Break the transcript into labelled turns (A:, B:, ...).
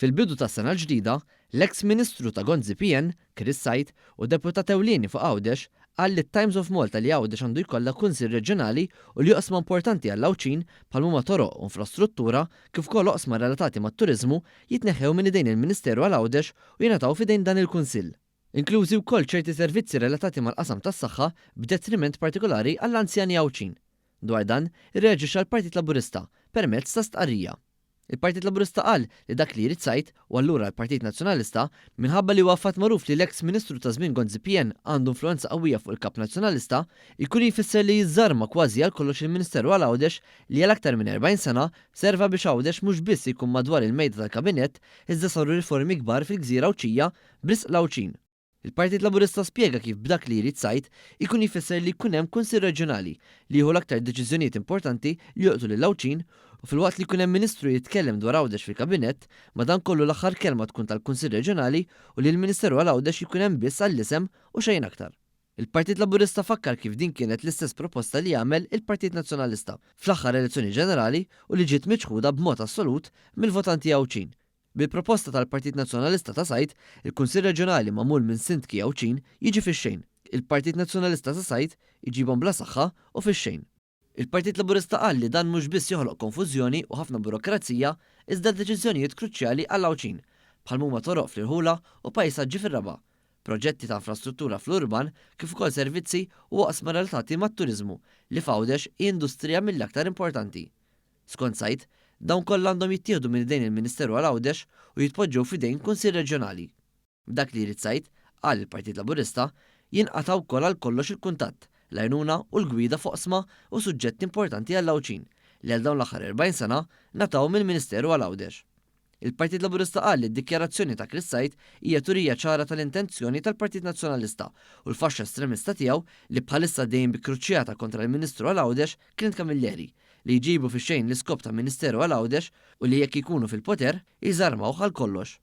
A: Fil-bidu tas-sena l-ġdida, l-eks Ministru ta' Gonzi PN, Chris Said, u deputat ewlieni fuq Għawdex, qal lit-Times of Malta li Għawdex għandu jkollha Kunsill Reġjonali u li oqsma importanti għall-Għawdxin bħal m'huma toroq u infrastruttura kif ukoll oqsma relatati mat-turiżmu jitneħħew minn idejn il-Ministeru għal Għawdex u jingħataw f'idejn dan il-Kunsill. Inklużi wkoll ċerti servizzi relatati mal-qasam tas-saħħa b'detriment partikolari għall-anzjani Għawdxin. Dwar dan, irreaġixxa l-Partit Laburista permezz ta' stqarrija. Il-Partit Laburista qal li dak li jrid Said, u allura l-Partit Nazzjonalista, minħabba li huwa fatt magħruf li l-eks Ministru ta' żmien Gonzi PN għandu influwenza qawwija fuq il-Kap Nazzjonalista, jkun jfisser li jiżżarma kważi għal kollox il-Ministeru għal Għawdex li għal aktar minn 40 sena serva biex Għawdex mhux biss jkun madwar il-mejda tal-Kabinett iżda saru riformi kbar fil-gżira Għawdxija b'risq l-Għawdxin. Il-Partit Laburista spjega kif b'dak li jrid Said ikun jfisser li jkun hemm Kunsill Reġjonali li jieħu l-aktar deċiżjonijiet importanti li jolqtu lill-Għawdxin u filwaqt li jkun hemm Ministru jitkellem dwar Għawdex fil-Kabinett, madankollu l-aħħar kelma tkun tal-Kunsill Reġjonali u li l-Ministeru għal Għawdex jkun hemm biss għall-isem u xejn aktar. Il-Partit Laburista fakkar kif din kienet l-istess proposta li għamel il-Partit Nazzjonalista fl-aħħar elezzjoni ġenerali u li ġiet miċħuda b'mod assolut mill-votanti Għawdxin. Bil-proposta tal-Partit Nazzjonalista ta' Said, il-Kunsill Reġjonali magħmul minn Sindki Għawdxin jiġi fix-xejn. Il-Partit Nazzjonalista ta' Said iġibhom bla saħħa u fix-xejn. Il-Partit Laburista qal li dan mhux biss joħloq konfużjoni u ħafna burokrazija iżda deċiżjonijiet kruċjali għall-Għawdxin, bħal m'huma toroq fl-irħula u pajsaġġi fir-raba', proġetti ta' infrastruttura fl-urban kif ukoll servizzi u oqsma relatati mat-turiżmu li f'Għawdex hi industrija mill-aktar importanti. Skont Said, dawn kollha għandhom jittieħdu minn idejn il-Ministeru għal Għawdex u jitpoġġew f'idejn Kunsill Reġjonali. B'dak li jrid Said, qal il-Partit Laburista, jinqata' wkoll għal kollox il-kuntatt, l-għajnuna u l-gwida f'oqsma u suġġetti importanti għall-Għawdxin li għal dawn l-aħħar 40 sena ngħataw mill-Ministeru għal Għawdex. Il-Partit Laburista qal li d-dikjarazzjoni ta' Chris Said hija turija ċara tal-intenzjoni tal-Partit Nazzjonalista u l-faxxa estremista tiegħu li bħalissa għaddejjin bi kruċjata kontra l-Ministru għal Għawdex Clint Camilleri li jġibu fix-xejn l-iskop ta' Ministeru għal Għawdex u li jekk ikunu fil-poter jżarmawh għal kollox.